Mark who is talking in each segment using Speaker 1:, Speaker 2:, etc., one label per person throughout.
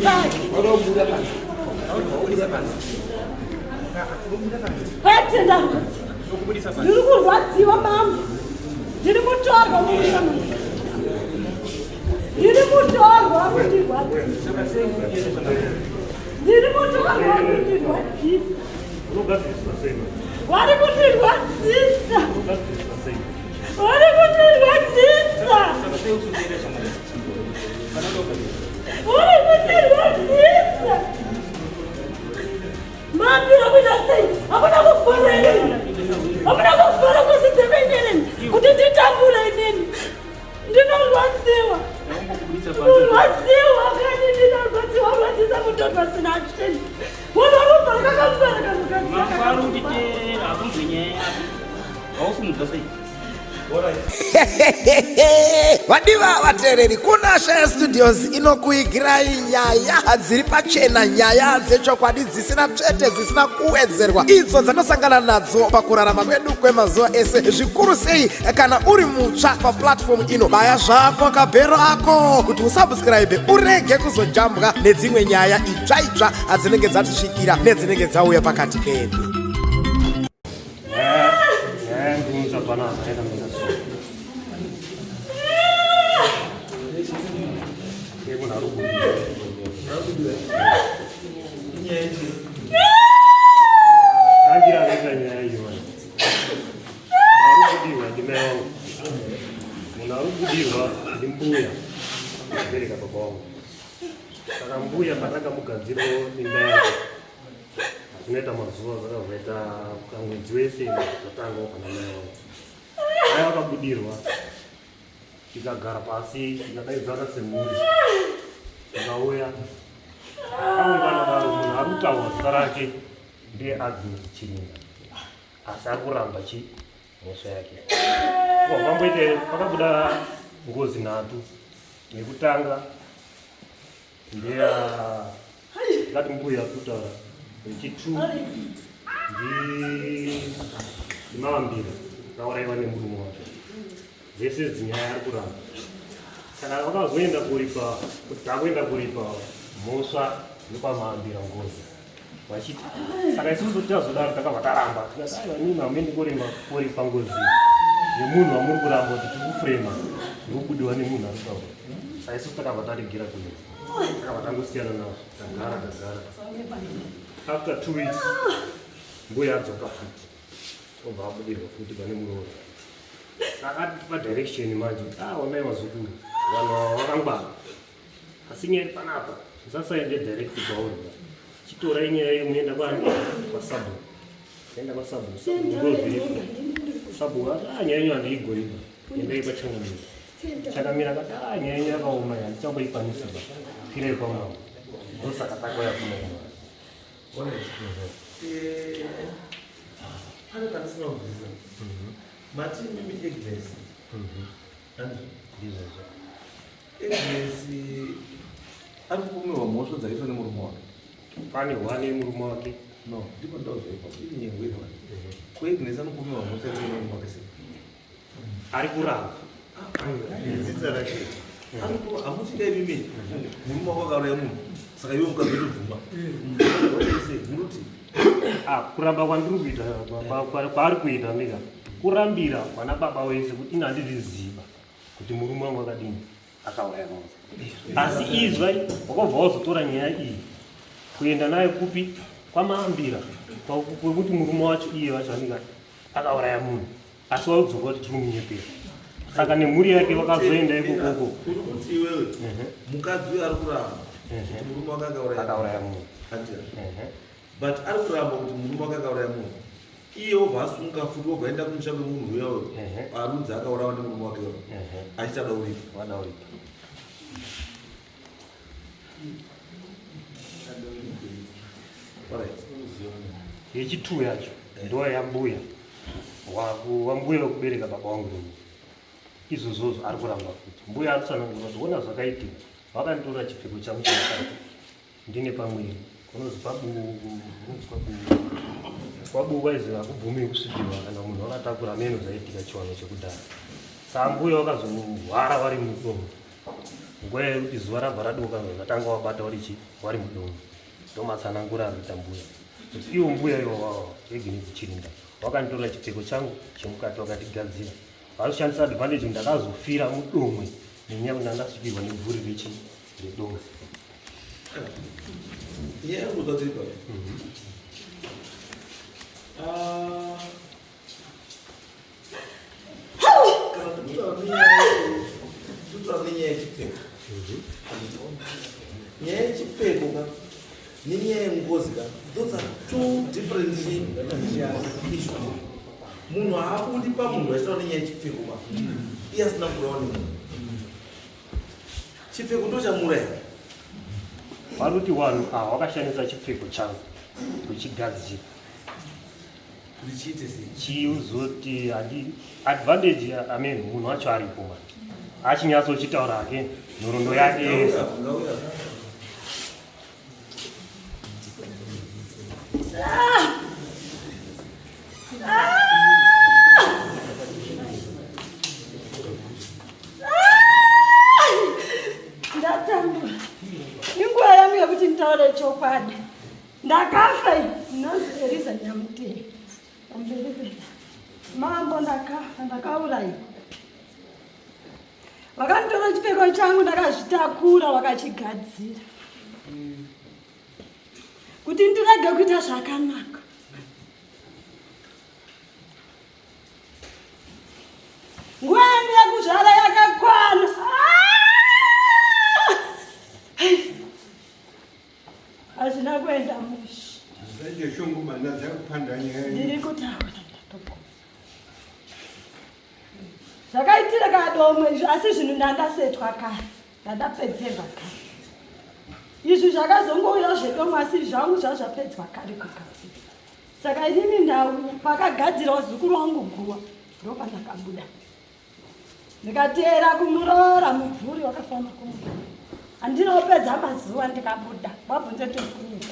Speaker 1: pake. Kwete ndarwadziwa. Ndiri kurwadziwa mama. Ndiri mutorwa mumusha muno. Ndiri mutorwa kundirwadzisa. Ndiri mutorwa kundirwadzisa. Vari kundirwadzisa. Vari kundirwadzisa. Vari kundirwadzisa. Mambira kuita sei? Hamuna kufara inini. Hamuna kufara ngozi dzemenyeneni kuti nditambure inini. Ndinorwadziwa. Ndinorwadziwa kani ndinorwadziwa rwadzisa mutoto asina chinhu. Munhu arubva kakangwara
Speaker 2: kamukadzi. Mafaro kutiteerera hakunzwe nyaya yako. Hausi sei?
Speaker 3: Vadiva vateereri, kuna Shaya Studios inokuigirai nyaya dziri pachena, nyaya dzechokwadi dzisina tsvete, dzisina kuwedzerwa, idzo dzanosangana nadzo pakurarama kwedu kwemazuva ese, zvikuru sei kana uri mutsva paplatform ino. Baya zvako kabhero ako kuti usubscribe urege kuzojambwa nedzimwe nyaya itsva itsva dzinenge dzatisvikira nedzinenge dzauya pakati pedu.
Speaker 4: Munhu ari kubudirwa ndimbuya kubereka baba wangu. Saka mbuya patakamugadzirawo imba yake Zvinoita mazuva zvakazoita kamwedzi wese tatangawo pana mai wangu. Mai vakabudirwa tikagara pasi tikadaidzana semhuri tikauya aungana daro munhu ari kutaura zita rake ndiye Agnes Chirinda asi ari kuramba chi mhosva yake. Pamboite pakabuda ngozi nhatu yekutanga Ndeya ngati mbuya kutaura yechitu ndi ndimavambira akauraiwa nemurume wake dzese dzinyaya ari kuramba saka vakazoenda kuripa kuti takuenda kuripa mhosva yekwamavambira ngozi vachiti saka isusu tichazodaro takabva taramba tikati aiwa inini hamuendi korima koripa ngozi yemunhu wamuri kuramba kuti tiri kufrema ndikubudiwa nemunhu ari kutaura saka isusu takabva taregera kuenda takabva tangosiyana nazvo tagara tagara after 2 weeks mbuya adzoka futi obva abudirwa futi pane muroora saka atipa direction manje ah onai vazukuru vanhu ava vakangwara asi nyaya iri panapa musasaende direct kwauri chitorai nyaya iyo muenda kwani kwasabhuku enda kwasabhuku ndo zviripo sabhuku ati ah nyaya yenyu handiigoni ba endai kwachangamira changamira akati ah nyaya yenyu yakaoma handichamboikwanisa ba kwirai kwamambo ndosaka takauya kuno
Speaker 5: Eh, pane pandisina kunzwisisa. Mati imimi Agnes.
Speaker 4: Ndizvozvo.
Speaker 5: Agnes ari kupomerwa mhosva dzakaitwa nemurume wake.
Speaker 4: Pane hwane murume wake.
Speaker 5: No, ndipo ndauzoipa. Iri nyengo iri wani. Ko Agnes anopomerwa mhosva yakaitwa nemurume wake sei?
Speaker 4: Ari kuramba.
Speaker 5: Dzidza rake. Hamuti dai mimi murume wako akauraya munhu saka iwe mukadzi wotobvuma. Sei muruti
Speaker 4: Ah, kuramba kwandiri kuita kwaari kuita ndika kurambira kwana baba wese kuti ini handizviziva kuti murume wangu akadini akauraya munhu asi izvai wakabva wazotora nyaya iyi kuenda nayo kupi kwamaambira kwekuti murume wacho iye wacho anenge akauraya munhu asi waudzoka kuti tiri kumunyepera saka nemhuri yake vakazoenda ikokoko
Speaker 5: uri kuti iwewe mukadzi uyo ari kuramba kuti murume wake
Speaker 4: akauraya munhu
Speaker 5: but ari kuramba kuti murume wake akauraya munhu iye wobva asunga futi wobva aenda kumusha kwemunhu uya uyo arudzi akaurawa nemurume wake uyo achiti ada uripa
Speaker 4: wada uripa yechitu yacho ndo yambuya wambuya wekubereka baba wangu nini izvozvozvo ari kuramba futi mbuya ari kutsanangura kuti ona zvakaitika vakanditora chipfeko changu chemukati ndine pamwiri kunonzi kwabukunonzi kwabuku kwabuku aizi hakubvumi kusvibiwa kana munhu akatakura meno zvaitika chiwano chekudhara saa mbuya vakazohwara vari mudomo. Nguva yekuti zuva rabva radoka vatanga wabata uri chi wari mudomwe. Ndomatsanangura arikuita mbuya. Kuti iwo mbuya iwo wawa Egness Chirinda wakanditorera chipfeko changu chemukati wakandigadzira. Vanoshandisa advantage ndakazofira mudomwe nenyaya yekuti ndandasvikirwa nebvuri rechi redomwe.
Speaker 5: Nyaya yekuudza tiri papi? Ah, kana tinotaura nenyaya yechipfeko nyaya yechipfeko ka nenyaya yengozi ka those are two different issues munhu haabudi pamunhu achitaura nenyaya yechipfeko ka iye asina kurawa nemunhu chipfeko ndochamuuraya
Speaker 4: vari kuti vanhu ava vakashandisa chipfeko changu kuchigadzira
Speaker 5: kuti chiite sei
Speaker 4: chiuzoti handi advantage I mean munhu wacho aripo manje achinyatsochitaura hake nhoroondo yake yese
Speaker 1: Ndatambura. Inguva yangu yekuti nditaure chokwadi. Ndakafa ndinonzi Eliza Nyamutiri. Pamberi pena. Mambo ndakafa ndakaurayiwa. Vakanditora chipfeko changu ndakazvitakura vakachigadzira. Kuti ndirege kuita zvakanaka. Nguva yangu yekuzvara yakakwana. Ah! Hazvina kuenda mushe.
Speaker 6: Zvaite shungu manda dzakupanda nyaya.
Speaker 1: Ndiri kutaura ndatoguma. Zvakaitira kadomwe izvi asi zvinhu ndandasetwa kare. Ndandapedzerwa kare. Izvi zvakazongouya zvedomwe asi zvangu zvazvapedzwa kare kugadzira. Saka inini ndauya pakagadzira zukuru wangu guwa ndopandakabuda. Ndikateera kumuroora mubvuri wakafamba kumuroora. Handina kupedza mazuva ndikabuda. Wabvunze tiri kunyika.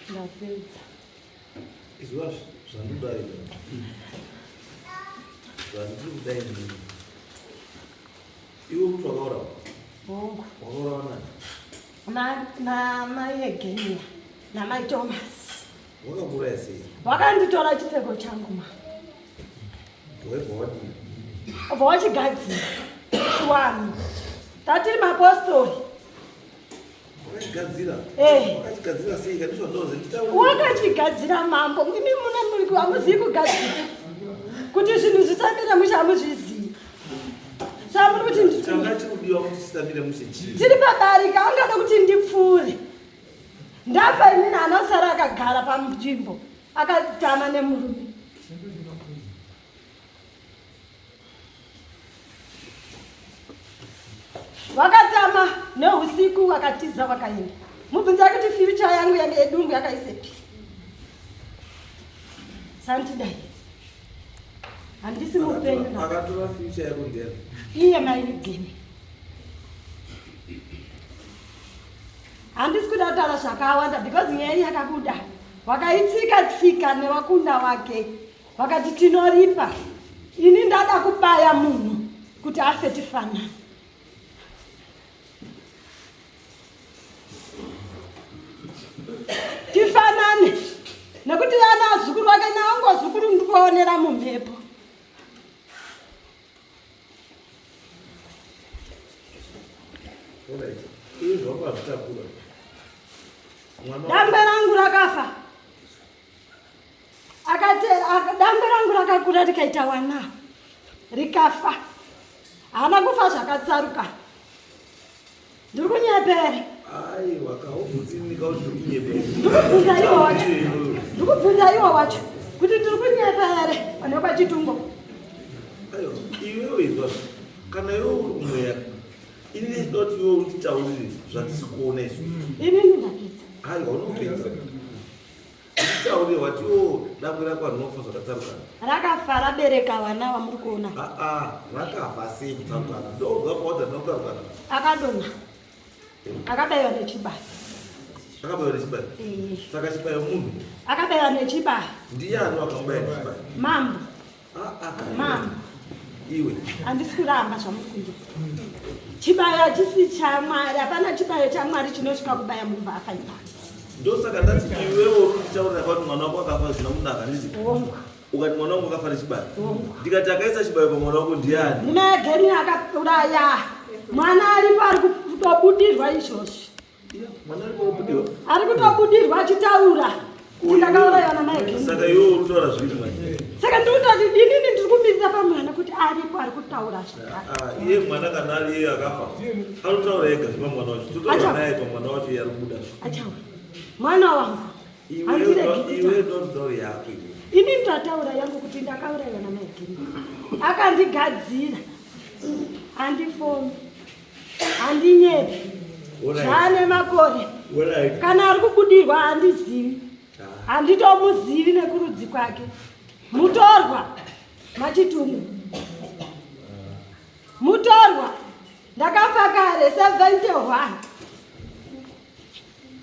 Speaker 1: Ndapedza.
Speaker 5: Izwa zvandidai. Zvandiri kudai ndini. Iwe kuti wakaurawa?
Speaker 1: Hongu.
Speaker 5: Wakaurawa nani?
Speaker 1: Namai Egenia namai Thomas.
Speaker 5: Wakakuuraya sei?
Speaker 1: Wakanditora chipfeko changu ma.
Speaker 5: Waibva wadii?
Speaker 1: Ubva wachigadzira. Chiwani. Tatiri mapostori.
Speaker 5: Wakachigadzira?
Speaker 1: Eh.
Speaker 5: Wakachigadzira sei? Kandizvo ndoze nditaure.
Speaker 1: Wakachigadzira mambo. Imi mune muri hamuzivi kugadzira. Kuti zvinhu zvisamire mushe hamuzvizivi. Saka muri kuti ndi-
Speaker 5: Changa chikudiwa kuti chisamire mushe chii?
Speaker 1: tiri pabarika angada kuti ndipfuure. Ndafa inini anosara akagara panzvimbo akatama nemurume. Vakatama neusiku vakatiza vakaenda. Mubvunza kuti future yangu yange yedungu yakaisepi. Santidai. Handisi mupenyu na.
Speaker 5: Akatora future yako ndiyani?
Speaker 1: Iye maigini. Handisi kuda kutaura zvakawanda because nyaya iyi yakabuda. Wakaitsika tsika nevakunda wake. Vakati tinoripa. Ini ndada kubaya munhu kuti afe tifanane. Tifanane. Nekuti vana vazukuru vake navangu vazukuru ndikuonera mumhepo.
Speaker 5: Alright. Iye zvako azvitakura. Mwana
Speaker 1: Dangwe rangu rakafa. Akatera dangwe rangu rakakura rikaita wana. Rikafa. Haana kufa zvakatsaruka. Ndiri kunyepera.
Speaker 5: Aiwa kaubvunzinika kuti ndiri kunyepera.
Speaker 1: Ndiri kubvunza iwo wacho. Ndiri kubvunza iwo wacho kuti ndiri kunyepa here pane kwachitungo.
Speaker 5: Aiwa iwewe izwa kana iwe uri kumweya ini ndichida kuti iwe unditaurire zvatisi kuona isu.
Speaker 1: Inini ndapedza.
Speaker 5: Aiwa unopedza. Nditaurire wati iwo dangwe rako rinofa zvakatsarukana.
Speaker 1: Rakafa rabereka vana vamuri kuona.
Speaker 5: Aa rakafa sei kutsarukana? Ndozwa pawadha rinotsarukana.
Speaker 1: Akadonha. Akabaiwa nechibaya.
Speaker 5: Akabaiwa nechibayo? Saka chibayo munhu?
Speaker 1: Akabaiwa nechibayo.
Speaker 5: Ndiyani wakamubaya nechibayo?
Speaker 1: Mambo.
Speaker 5: Ah, ah,
Speaker 1: Mambo.
Speaker 5: Iwe.
Speaker 1: Handisi kuramba zvamuri kuita. Chibayo hachisi chaMwari, hapana chibayo chaMwari chinosvika kubaya munhu afa ipapo.
Speaker 5: Ndosaka ndati iwewe uri kunditaurira kwati mwana wako akafa zvisina kunaka handiti?
Speaker 1: Hongu.
Speaker 5: Ukati mwana wangu akafa nechibayo. Ndikati akaisa chibayo pamwana wako ndiani?
Speaker 1: Megeni akauraya. Mwana aripo ari kutobudirwa izvozvi.
Speaker 5: Mwana ari kutobudirwa.
Speaker 1: Ari kutobudirwa achitaura. Kuti ndakauraya naMegeni.
Speaker 5: Saka iwe uri kutaura zviri manje.
Speaker 1: Saka ndiri kutoti inini ndiri kumirira pamwana kuti aripo ari kutaura zvakare.
Speaker 5: Ah, iye mwana kana ari iye akafa anotaura ega zvepamwana wacho. Totaura naye pamwana wacho iye ari kubuda.
Speaker 1: Achaura. Mwana wangu.
Speaker 5: Iwe ndotaura yako iwe.
Speaker 1: Ini ndataura yangu kuti ndakauraiwa naMegeni. Akandigadzira. Handifomi. Handinyepi. Zvane makore. Kana ari kubudirwa handizivi. Handitomuzivi nekurudzi kwake. Mutorwa machitungu. Mutorwa. Ndakafa kare 71.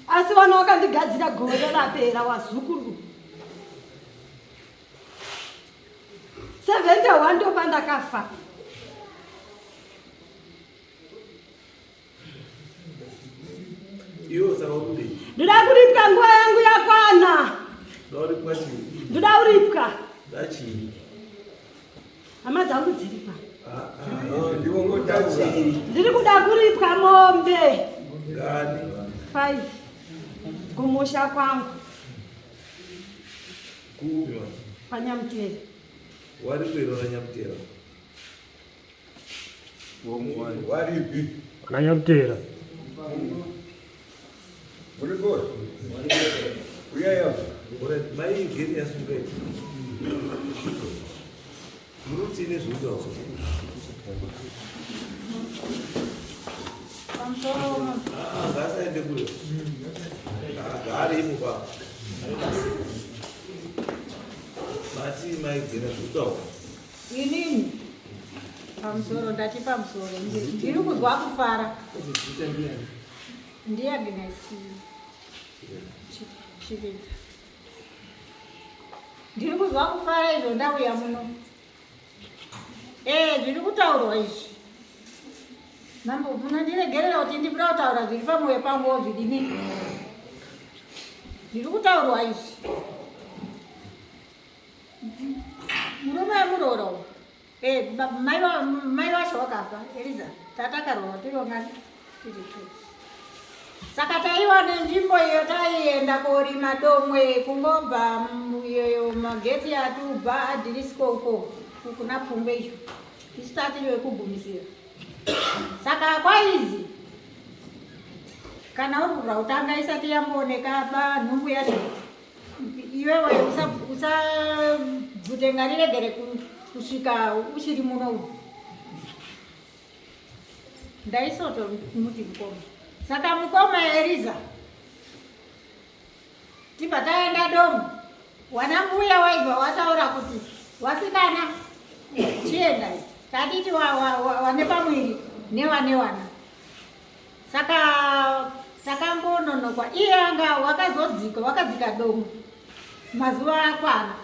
Speaker 1: Asi vana vakandigadzira gore rapera wazukuru. 71 ndopandakafa.
Speaker 5: Iwe saka uri
Speaker 1: Ndoda kuripwa nguva yangu yakwana.
Speaker 5: Ndoda kuripwa chii?
Speaker 1: Ndoda kuripwa.
Speaker 5: Ndoda chii?
Speaker 1: Hama dzangu dziri pa.
Speaker 6: Ndiwongotaura.
Speaker 1: Ndiri kuda kuripwa mombe.
Speaker 5: Ngani?
Speaker 1: 5. Kumusha kwangu.
Speaker 5: Kupi manje?
Speaker 1: PaNyamutera.
Speaker 5: Wari kuirora Nyamutera.
Speaker 6: Waripi?
Speaker 4: Nanyamutera.
Speaker 6: Muriko? Uyai apa.
Speaker 5: Alright, mai geni yasunga iyi. Muri kuti ine zvinotaura. Ah, ngaasaende kure. Ngaari imo pa. Mati mai geni zvinotaura.
Speaker 7: Inini pamusoro ndati pamusoro ndiri kuzwa kufara. Ndiye Agnes Chirinda. Ndiri kuzwa kufara izvo ndauya muno. Zviri kutaurwa izvi. Mambo munondiregerera kuti ndikuda kutaura zviri pamwoyo pangu zvidini. Zviri kutaurwa izvi. Murume wemuroora uyu. Mai vacho vakafa, Eliza, tatakaroora tiri vangani? Tiri 2. Saka taiwa nenzvimbo iyo taienda korima domwe kungobva iyoyo magetsi atubva adhirisiko uko kuna Pfungwe iyo. Isu tatiri vekugumisira. Saka kwaizi kana uri kubva kutanga isati yambooneka ba nhumbu yacho iwewe usabvute ngariregere kusvika uchiri muno. Ndaisoto muti mukoma. Saka mukoma Eliza tibva taenda domo. Wana mbuya waibva wataura kuti wasikana chienda tatiti wane pamwiri newane wana. Saka takambononokwa iye anga wakazodzika wakadzika domo mazuva akwana.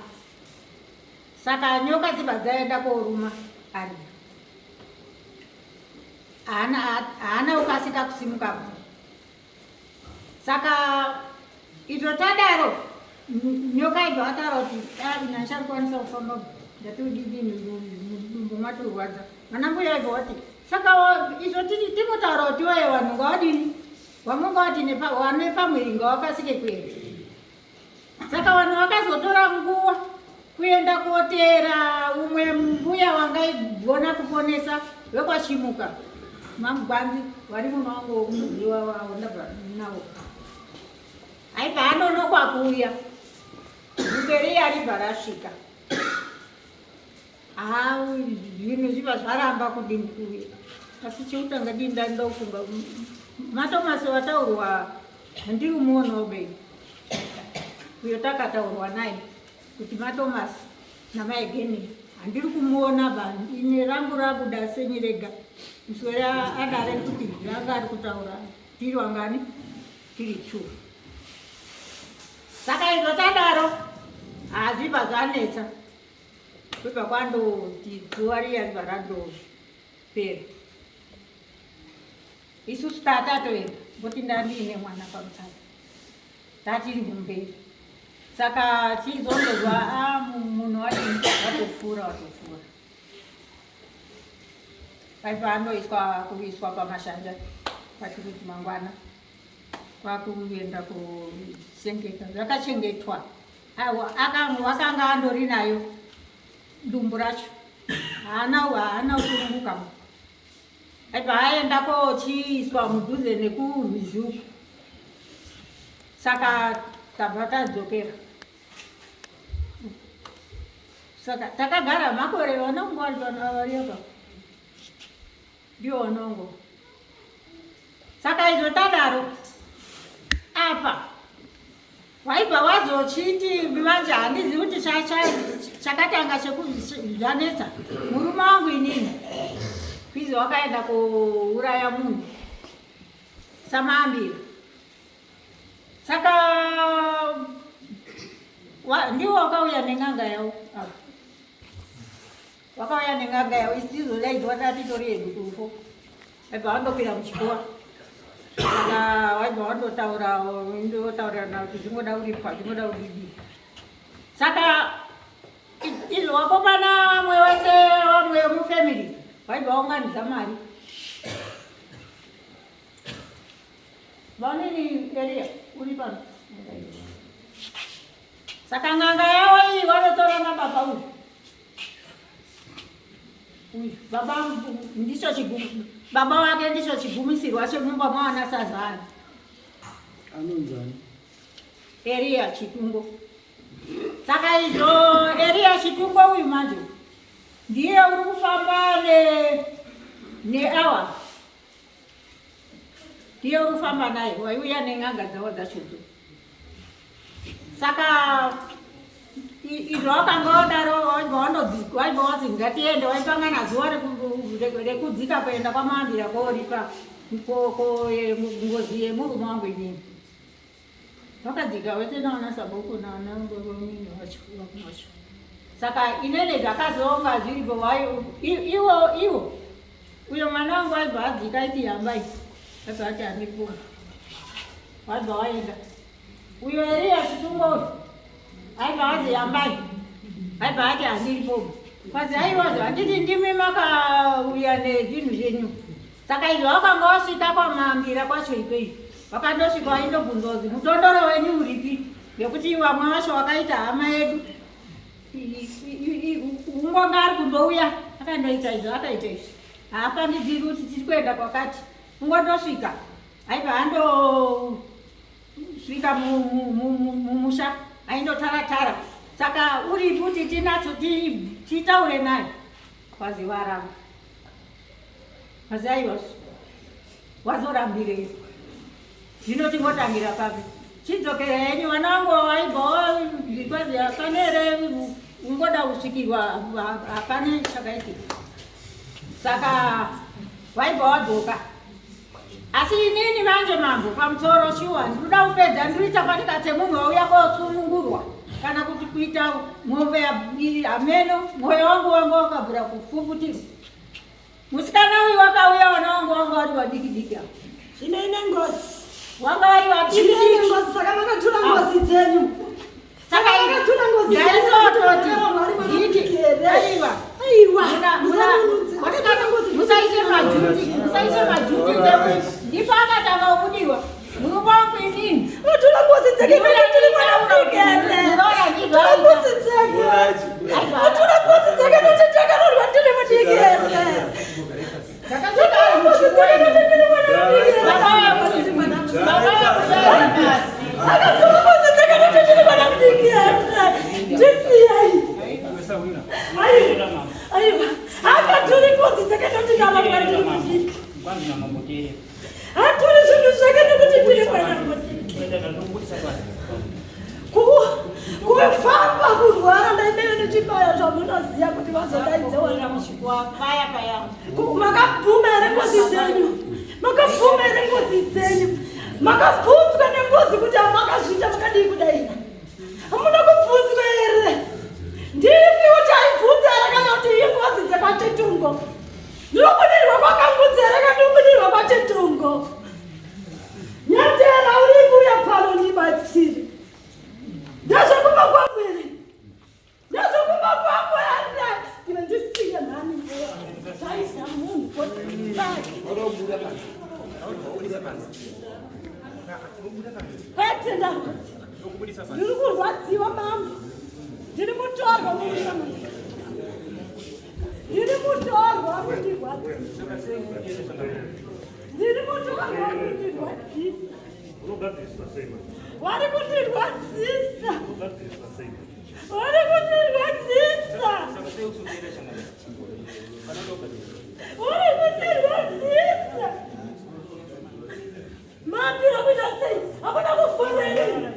Speaker 7: Saka nyoka dzibva dzaenda koruma ari. Haana kukasika kusimuka. Saka izvo tadaro nyoka ibva wataura kuti ina ndicharikwanisa kufamba ndati udidini mudumbu matorwadza. Vana mbuya ibva wati saka izvo tinotaura kuti waye vanhu ngavadini wamunga wati wane pamwiri ngavakasike kuenda. Saka vanhu vakazotora nguva kuenda koteera umwe mbuya wangaigona kuponesa vekwaChimuka Mamugwanzi vari muno wangu muziwa wavo ndabva navo. Aibva anonokwa kuuya gupe riya ribva rasvika. Zvinhu zvibva zvaramba kudini kuuya. Asi chekutanga dii ndandofunga Matomasi wataurwa ndiri muonawo bei uyo takataurwa naye kuti Matomasi naMaegeni handiri kumuona ba ine rangu rabuda senyi rega muswere adare kuti zvanga ari kutaura tiri wangani tiri 2. Saka izvo tadaro hazvibva zvanetsa kwibva kwandoti zuva riya ribva randopera. Isusu tatatoenda ngokuti ndandiine mwana pamusana tatiri kumberi saka chizondozwa ah, munhu wadini watopfuura watopfuura paipa anoiswa kuiswa pamashanja kwati kuti mangwana kwakuenda kuchengeta zvakachengetwa wakanga andori nayo dumbu racho haana haana kusununguka aibva aenda kochiiswa mudhuze nekurwizi uku saka tabva tadzokera saka takagara makore vanongo vari apa ndiwo vanongo saka izvo tadaro apa waibva wazochiti manje handizivi kuti chakatanga chekuzvanetsa murume wangu inini kwizi wakaenda kuuraya munhu samaambira saka ndiwo wakauya nen'anga yawo apa wakauya nen'anga yawo isizodaidzwa tatitori yedu kurufo Waibva wandokwira muchikowa saka waibva wandotaura ndotaurirana kuti zvingoda kuripwa zvingoda kudidi saka izvo wakomana vamwe wese vamwe mufamily waibva waunganidza mari vanini eria uri pano saka n'anga yavo iyi vanotora nababa uyu Uyu baba ndicho chigum baba wake ndicho chigumisirwa chemumba mwana sazana.
Speaker 6: Anonzani?
Speaker 7: Eria Chitungo. Saka izvo Eria Chitungo uyu manje ndiye uri kufamba ne neawa ndiye uri kufamba naye waiuya nen'anga dzavo dzachodzo. Saka izvo wakanga wadaro waibva wazi ngatiende waipangana zuva rekudzika kuenda kwamambira koripa ngozi yemurume wangu inini vakadzika vese naana sabhuku naana ngoromini wacho wacho saka inene zvakazonga zviripo iwo iwo uyo mwana wangu aibva adzika aiti hambai aibva ati handikuma waibva waenda Uyo Eriya Chitungo uyu aibva azi amai aibva ati handiripo kwazi aiwazvo handiti ndimi makauya nezvinhu zvenyu saka izvo wakanga wasvika kwamambira kwacho ikweyo wakandosvika waindobvunzwa kuzi mutondoro wenyu uripi nekuti vamwe vacho wakaita hama yedu ungonga ari kundouya akandoita izvo akaita izvi haapandidziri kuti tiri kuenda kwakati ungondosvika aibva ando svika mumusha aindotara tara saka uri kuti tinatso titaure naye kwazi waramba kwazi aiwa wazorambirei zvino tingotangira papi chidzokera henyu vana vangu vaibva kwazi hapana here ungoda kusvikirwa hapana chakaitika saka waibva wadzoka Asi inini manje mambo pamusoro shuwa ndinoda kupedza ndinoita fanika semunhu wauya kosunungurwa kana kuti kuita mombe hameno mwoyo wangu wanga wakabvira kupfumbutirwa musikana uyu wakauya wana wangu wanga wari wadiki diki avo
Speaker 1: zvino ine ngozi
Speaker 7: wanga wari wadiki
Speaker 1: diki ngozi saka makatura ngozi dzenyu
Speaker 7: Saka
Speaker 1: makatura ngozi
Speaker 7: ndaisototi nditi aiwa
Speaker 1: aiwa
Speaker 7: musaite majuti musaite majuti ndipo akatanga kubudiwa murume wangu inini
Speaker 1: atura ngozi dzake ndiri mwana mudiki here atura ngozi dzake atura ngozi dzake nekuti takarorwa ndiri mudiki here Haturi zvinhu zvake nekuti ndiri mwana mudiki. Kufamba kurwara ndainenge ndichibaya zvamunoziva kuti vazodaidzewa
Speaker 7: paya paya
Speaker 1: Makabvuma here ngozi dzenyu? Makabvuma here ngozi dzenyu? Makabvunzwa nengozi kuti hamakazviita makadii kudaira? Ndiri kurwadziwa mambo. Ndiri mutorwa mumusha muno. Ndiri mutorwa kundirwadzisa. Ndiri mutorwa kundirwadzisa.
Speaker 4: Unogadzirisa sei manje?
Speaker 1: Vari kundirwadzisa.
Speaker 4: Unogadzirisa sei?
Speaker 1: Vari kundirwadzisa.
Speaker 2: Saka sei usikuteerera changamire? Panoda kugadzirisa.
Speaker 1: Vari kundirwadzisa. Mapira kuita sei? Hamuna kufara inini.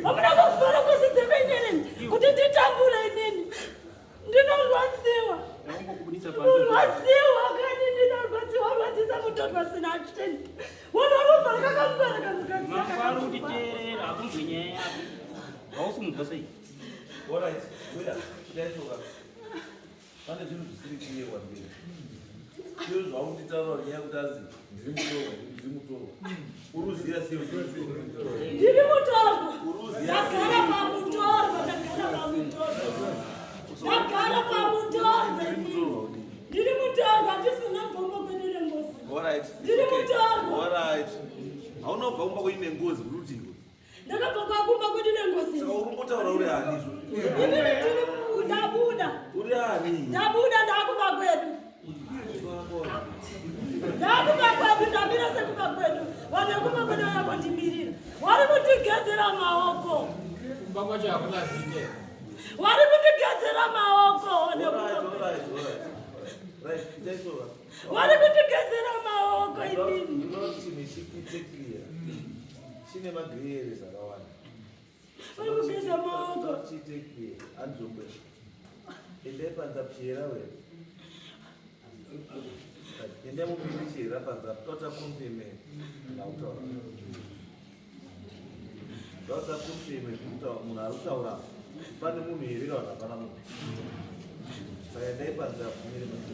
Speaker 1: Hamuna kufara ngozi dzemenyeneni kuti nditambure inini. Ndinorwadziwa.
Speaker 2: Ndakungokubudisa panze.
Speaker 1: Kurwadziwa kani ndinorwadziwa rwadzisa mutorwa sina chini. Wona rubva rakakamubara kamukadzi.
Speaker 2: Mambo ari kutiteerera hakunzwe nyaya yako. Hausimudzwa sei?
Speaker 5: Alright, wera, chidaisoka. Pane zvinhu zvisiri clear kwandiri. Iyo zvaunditaura nyaya yekuti azi ndiri mutorwa, ndiri mutorwa. Uri kuziva sei kuti ndiri mutorwa?
Speaker 1: Ndiri mutorwa.
Speaker 5: Uruziya
Speaker 1: Ndagara pamutorwa, ndagara pamutorwa. Ndagara pamutorwa.
Speaker 5: Ndiri mutorwa kuti.
Speaker 1: Ndiri mutorwa, ndisina gombo kwedu nengozi.
Speaker 5: Alright.
Speaker 1: Ndiri
Speaker 5: okay.
Speaker 1: mutorwa.
Speaker 5: Alright. Hauna kubva kumba kwenyu nengozi kuti utiiko.
Speaker 1: Ndakabva kwakumba kwedu nengozi.
Speaker 5: Saka uri kumbotaura uri ani izvo?
Speaker 1: Inini ndiri ndabuda.
Speaker 5: Uri ani?
Speaker 1: Ndabuda ndakumba kwedu. Ndakumba kwedu, ndamira sekumba kwedu. Vanhu vekumba kwedu vaya kundimirira. Vari kundigezera maoko.
Speaker 8: Kumba kwacho hakuna zite.
Speaker 1: Vari kundigezera maoko. Vanhu
Speaker 5: Alright,
Speaker 1: vekumba kwedu.
Speaker 5: alright, alright. Right, chidaisoka.
Speaker 1: Vari kundigezera maoko inini.
Speaker 5: Ndinoda kuti chinhu ichi chiite clear. Chine magrey areas akawanda.
Speaker 1: Vari kugeza maoko.
Speaker 5: Chiite clear. Andizokwe. Endai panze apo chihera wena. Endai mupinde chihera panze apo. Tota confirm ndakutaura. Tota confirm kutaura munhu ari kutaura. Pane munhu here kana kuti hapana munhu. Saka endai panze apo mire panze.